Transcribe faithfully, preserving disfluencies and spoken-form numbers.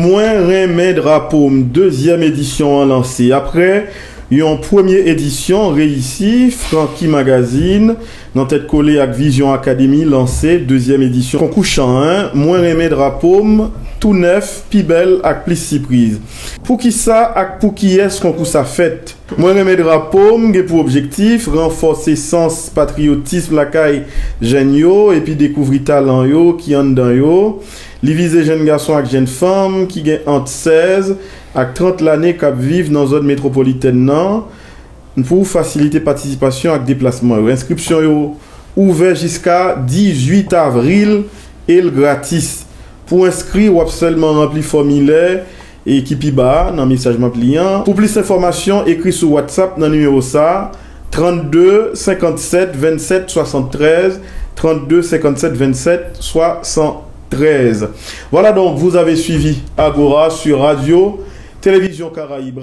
Mwen renmen drapo m, dezyèm edisyon an lanse. Apre yon premye edisyon reyisi, Francky Magazine, nan tèt kole ak Vision Academy, lanse dezyèm edisyon konkou chan an, Mwen renmen drapo m, tou nèf, pi bèl ak plis sipriz. Poukisa ak pou kiyès konkou sa fèt? Mwen renmen drapo m gen pou objektif ranfòse sans patriyotis lakay jèn yo epi dekouvri talan yo ki anndan yo. Li vize jèn gason ak jèn fanm ki gen ant sèz ak trant lane k ap viv nan zòn metwopolitèn nan pou fasilite patisipasyon ak deplasman yo. Enskripsyon yo ouvè jiska dizuit avril e l gratis. Pou enskri, w ap sèlman ranpli fòmilè e ki pi ba a nan mesaj m ap li an. Pou plis enfòmasyon, ekri sou WhatsApp nan nimewo sa a, trannde senkannsèt vennsèt swasanntrèz, trannde senkannsèt vennsèt swasanntrèz. Voilà donc, vous avez suivi Agora sur Radio Télévision Caraïbe.